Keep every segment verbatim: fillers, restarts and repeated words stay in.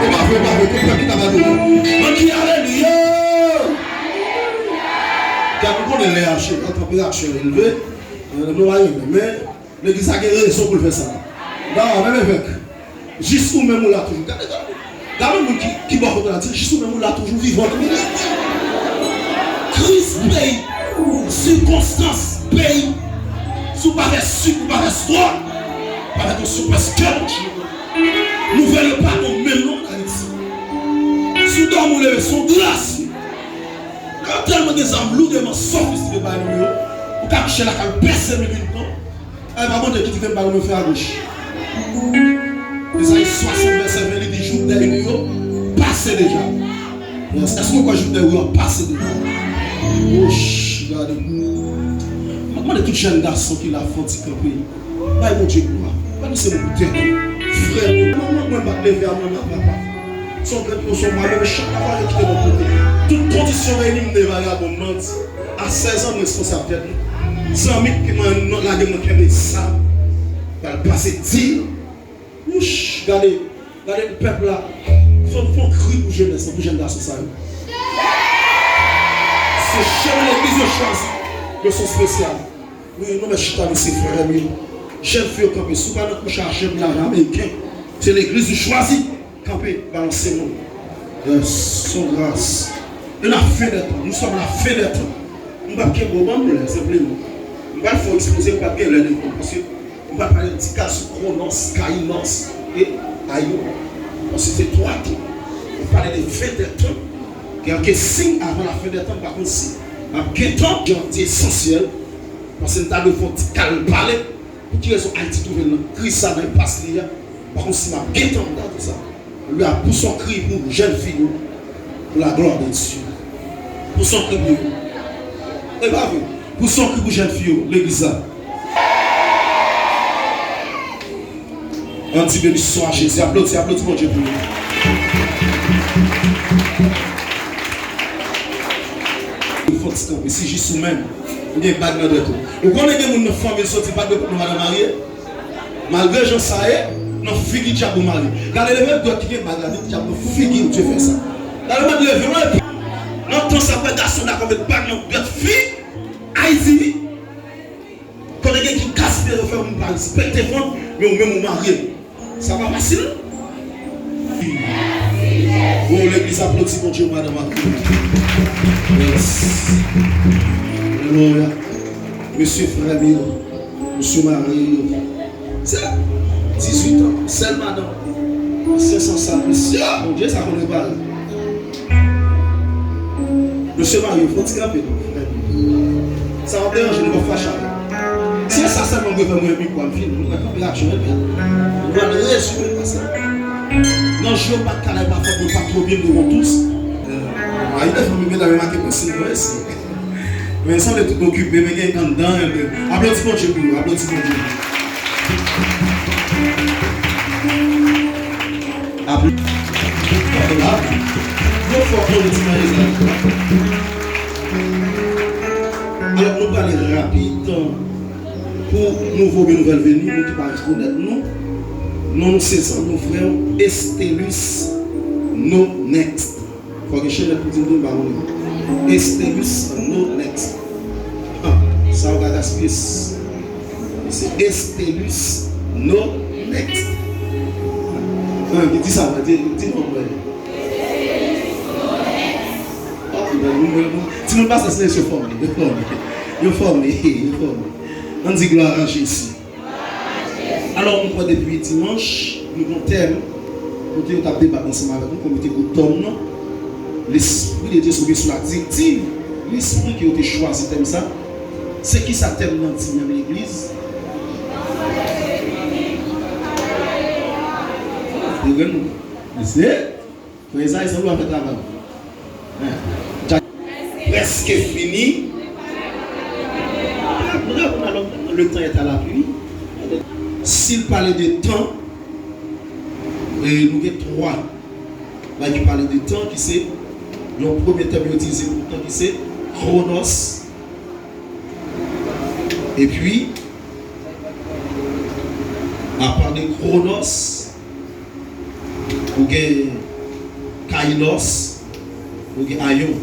E pa vre, e pa vre, tout pèp ki ta ba nou. Ann kriye alelouya! Kèk ou konnen lè a, tanperatè a elve, nou pa renmen, men legliz la gen rezon pou l fè sa. Non, menm evèk. Jis ou menm ou la toujou. Gade, gade, gade moun ki, ki bò kote la di, jis ou menm ou la toujou vivan. Kriz peyi, sikonstans peyi. Si w pa fè sik, ou pa fè swòl, pa fè tansyon, paske nouvèl yo pa bon menm non ann Ayiti. Si w dòmi ou leve, se yon gras. Yo tèlman gen zam lou, demen sofistike bay nou yo. Ou ka kouche lakay ou, pèsonn li vin pran. E pa Bondye ki di ke m pa renmen fè agoch. Ezayi swasant vèsè ven, li di, jou dèy nou yo pase deja. Yes. Èske w kwè jou dèy ou yo ap pase deja? Wouch, gade. M ap mande tout jèn gason ki la fè yon ti kanpe. Bay Bondye glwa. Pa nou se moun pou tèt ou. Frè m yo. Manman mwen pa t leve a manman papa. Se yon grenn poson mwa, menm chak la pa kite bò kote. Tout kondisyon reyini, m te vagabon, m mandi. A sèz an, m responsab tèt mwen. Zanmi ki mwen, non, lage mwen kenbe sa. Pral pase di. Wouch, gade, gade pèp la. Fò, fò kri pou jenès lan, pou jèn gason sa yo. Se jèn legliz yo chwazi. Yo se espesyal. Wi, nou mèt chita, mesye, frè m yo. Jèn fi yo kanpe. Si w pa nan kouch a jèn la, ameriken, se legliz ou chwazi. Kanpe, balanse nou. Yes, son gras. E la fin des temps. Nous sommes la fin des temps. M p ap kenbe w, ban m lè, senpleman. M pral fè w ekspoze, m p ap gen lè devan w, paske m pral pale yon ti kal sou Kwonos, Kainos e Aion. Paske se twa tan. M pale de fin des temps. Gen anke siy avan la fin des temps, m pa konn si m ap gen tan, jan di esansyèl. Paske m ta dwe fè yon ti kal pale. Pou ki rezon Ayiti twouve l nan kriz sa, nan enpas li a? Pa konn si m ap gen tan pou ta di sa. Alelouya, pouse yon kri pou jèn fi yo, pour la gloire de Dieu. Pouse yon kri pou yo. E pa vre? Pouse yon kri pou jèn fi yo, legliz la. Ann di beni swa Jezi. Aplodi, aplodi Bondye pou li. Fò ti kanpe, si jis ou menm, ou gen bag nan dwèt ou. Ou konnen gen moun nan fanmi l soti pa dwe koup nan madan marye. Malgre jan sa ye, nan figi dyab ou marye. Gade leve dwèt ki gen bag la, di dyab nan figi w, Dye fè sa. Gade mwen leve, mwen. Nan tan sa, frè gason dakò met bag nan dwèt fi Ayiti. Yo fè moun pa respekte fanm, men ou menm ou marye. Sa pa fasil. Oh, legliz aplodi Bondye, madanm ak pitit. Yes. Alelouya. Mesye frè m yo, mesye mari yo. Se dizuit an, sèl madanm. Senk san sal, mesye, Bondye, sa konn repare. Mesye Mario, fò ti kanpe non, frè m. Sa w ap deranje nou, w ap fache avè m. Si e sa sèlman m te fè, mwen, mikwo a m fini, nou pral kanpe aksyon, ebyen. Nou pral rezime pase. Nan je yo pa t ka la, pa fòt mwen, pa twò byen, nou wont tous. Ayi, de fanmi, medam, yo make pase, nou, esi. Men sanble tout okipe, men gen anndan, aplodi Bondye pou yo, aplodi Bondye. Apl-, apl-, yo fò pou nou ti maryaj la. Alò, nou prale rapid pou nouvo oubyen nouvèl veni, nou ki pa rekonèt nou. Non nou se zanmi nou, frè w, Estelus No Next. Fò gen chenèt pou di m tou, m pa konnen. Estelus No Next. Ah, sa w ka gaspiye. Se Estelus No Next. Ah, ki di sa, di, di non mwen. Ah, timoun pa sa, se yo fòme, yo fòme. Yo fòme, yo fòme. Ann di glwa a Jezi. Alò, nou kwè depi dimanch, nou gon tèm, kote yo t ap debat ansanm avèk nou, komite gwo tòm nan, Lespri de Dye sou, sou la direktiv, lespri ke yo te chwazi tèm sa. Se kisa tèm nan di menm legliz? Yo gen nou. Mesye, Frè Ezayi sanble w ap fè travay. Hein. Dja prèske fini. Nou reponn alò, le temps est à la pluie. Si l pale de tan, e nou gen twa bagay ki pale de tan, ki se, yon premye tèm yo itilize pou tan, ki se chronos. Epi, apa de chronos, ou gen kainos, ou gen aion.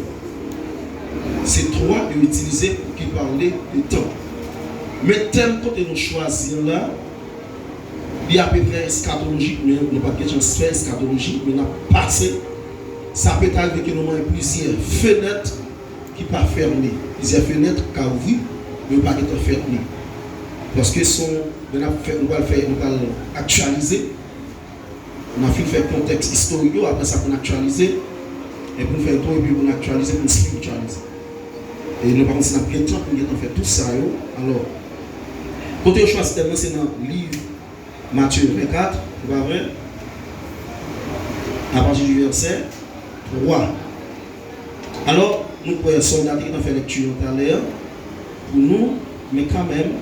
Se twa yo itilize pou ki pale de tan. Men tèm kote nou chwazi an la, li apeprè eskatolojik, men nou pa t gen chans fè eskatolojik, men n ap pase. Sa pè ta rive ke nou manyen plizyè fenèt ki pa fèmen. Plizyè fenèt ka ouvri, men yo pa gentan fèmen. Paske se yon, lè n ap fè, nou pral fè, nou pral aktyalize. N ap fin fè kontèks istorik yo, apre sa pou n aktyalize, epi n fè yon tou, epi pou n aktyalize, pou n espirityalize. E nou pa konn si n ap gen tan pou n gentan fè tout sa yo. Alò, kote yo chwazi tèm nan, se nan liv Matye vennkat, se pa vre? Apati di vèsè twa. Alò, nou kwè sòlda te gentan fè lèkti an talè pou nou, men kanmenm,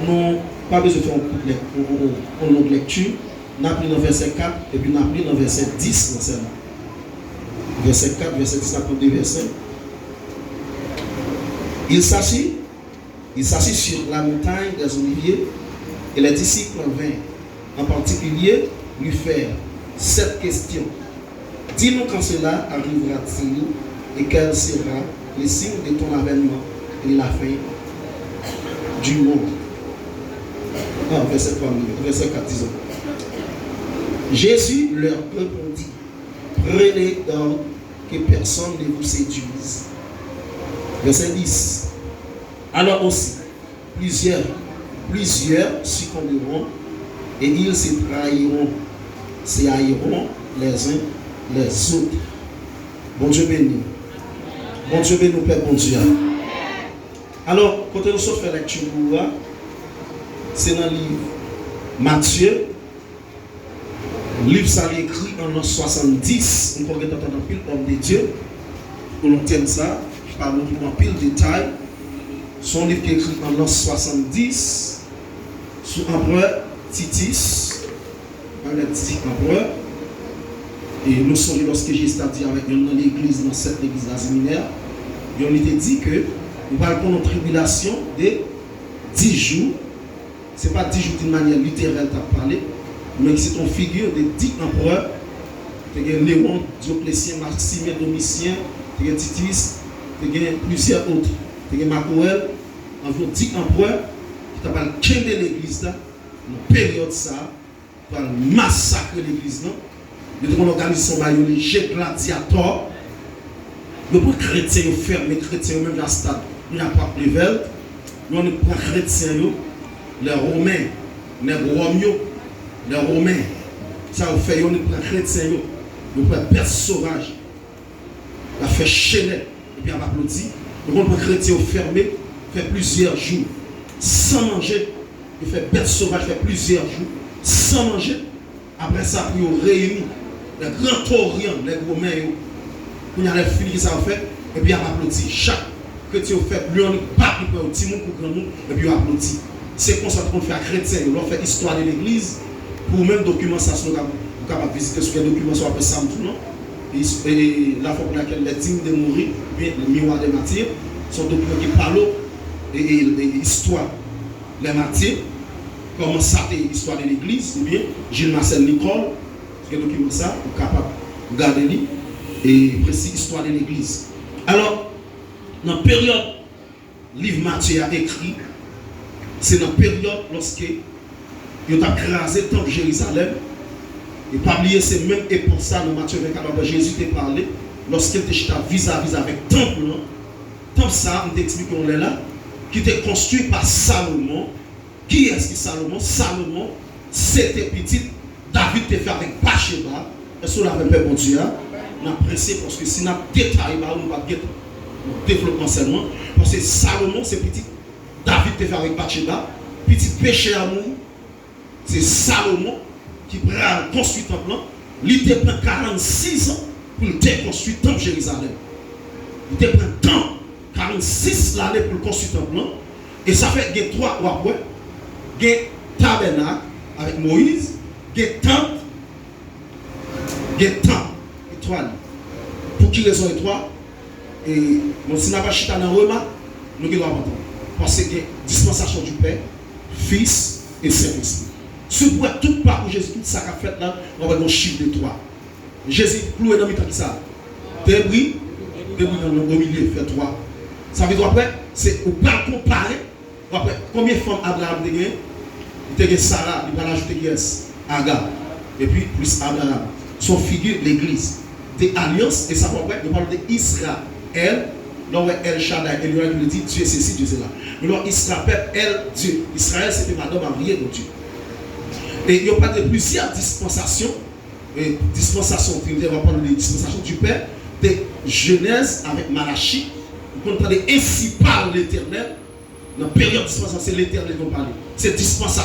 nou pa bezwen fè yon kout lèk-, yon, yon, yon long lèkti. N ap li nan vèsè kat, epi n ap li nan vèsè dis lan sèlman. Vèsè kat, vèsè dis, n ap pran de vèsè. Il s'assit, il s'assit sur la montagne des Oliviers, et les disciples vinrent en particulier lui faire cette question. Dis-nous quand cela arrivera-t-il et quel sera le signe de ton avènement et de la fin du monde. Ah, vèsè twa, vèsè kat, dizon. Jésus leur répondit, prenez garde que personne ne vous séduise. Vèsè dis. Alors aussi, plusieurs, plusieurs succomberont et ils se trahiront, se haïront les uns les autres. Bondye beni. Bondye beni w, pèp Bondye a. Alò, kote nou sot fè lèkti nou a, se nan liv Matye, liv sa li ekri an lan swasanndis, m kwè w gentan tande anpil òm de Dye, pou nan tèm sa, ki pale pou anpil detay. Se yon liv ki ekri an lan swasanndis, sou anperè Titus, anperè Titus anperè. E nou sonje lòske Jezi t ap di avèk yonn nan legliz, nan sèt legliz Azi Minè, yonn li te di ke nou pral konn yon tribilasyon de dis jou. Se pa dis jou d'une manière littérale t ap pale, men se yon figi de dis anperè. Te gen Lewon, Dioclétien, Maximin, Domitien, te gen Titus, te gen plizyè lòt, te gen Mak Owèl, anviwon dis anperè ta pral kenbe legliz la nan peryòd sa a, pral masakre legliz lan. Yo te konn òganize yon bagay yo rele Je Gladiator. Yo pran kretyen, yo fèmen kretyen yo menm jan stad Naprak Levèlt. Yo annik pran kretyen yo, lè Women, nèg Wòm yo, lè Women, sa yo fè, yo annik pran kretyen yo, yo pran bèt sovaj. Y ap fè chelè, epi y ap aplodi. Yo konn pran kretyen yo fèmen, fè plizyè jou san manje. Yo fè bèt sovaj fè plizyè jou san manje. Apre sa, pou yo reyini, lè Gran Toryan, nèg Women yo. Kounye a, lè fini, kisa yo fè? Epi y ap aplodi. Chak kretyen yo fè, yo annik bat, li pran yo, timoun kou granmoun, epi yo aplodi. Se konsa yo te konn fè ak kretyen yo. Lè w fè istwa de legliz, pou ou menm, dokiman sa, si nou kab-, ou kapab vizite sou kèk dokiman sa, w ap wè sa m di w lan. E, e, la foi pour laquelle les dignes de mourir, oubyen Le Miroir des Martyrs, se yon dokiman ki pale w e, e, e istwa lè matye, kòman sa te ye istwa de legliz, oubyen Gilles Marcel Nicolle, gen dokiman sa, ou kapab gade li, e presi istwa de legliz. Alò, nan peryòd liv Matye a ekri, se nan peryòd lòske yo t ap kraze tanp Jerizalèm, e pa bliye se menm epòk sa nan Matye vennkat w ap wè Jezi te pale, lòske l te chita vizaviz avèk tanp lan, tanp sa a, m te eksplike w lè la, ki te konstwi pa Salomon. Kiyès ki Salomon? Salomon, se te pitit David te fè avèk Batcheba. Èske w la avè m, pèp Bondye a? N ap prese, paske si n ap detaye ba ou, nou p ap gen tan. Donk, devlopman sèlman. Paske Salomon, se pitit David te fè avèk Batcheba. Pitit pechè a mouri. Se Salomon ki pral konstwi tanp lan. Li te pran karannsis an pou l te konstwi tanp Jerizalèm. Li te pran tan, karannsis lane pou l konstwi tanp lan. E sa fè gen twa, w ap wè, gen tabènak avèk Moyiz, gen tant, gen tanp, etwa li. Pou ki rezon etwa? E, bon, si n ap chita nan remak, nou gen dwa pantan. Paske gen dispensasyon du Pè, Fis e Sentespri. Si w wè tout pakou Jezi, tout sa k ap fèt la, w ap wè gon chif de twa. Jezi kloure nan mitan kisa? De bri, de bri nan, o milye, fè twa. Sa vle di w ap wè, se, ou pral konpare, w ap wè konbyen fanm Abraram te gen? Li te gen Sara, li pral ajoute kiyès? Aga. Epi plis Abraram. Se yon figi legliz. De alyans, e sa w ap wè, yo pale de Israël. Lè w wè El Shaddai, Elyon, ki vle di Dye sesi, Dye sela. Men lè w Israël, pèp El, Dye. Israël, se te madanm marye de Dye. E yo pale de plizyè dispansasyon. E dispansasyon Trinitè, w ap pale de dispensasyon du Pè, de Jenèz avèk Malachi. Ou konn tande Ainsi parle l'Éternel. Nan peryòd dispansasyon, se Letènèl ki konn pale. Se dispansasyon.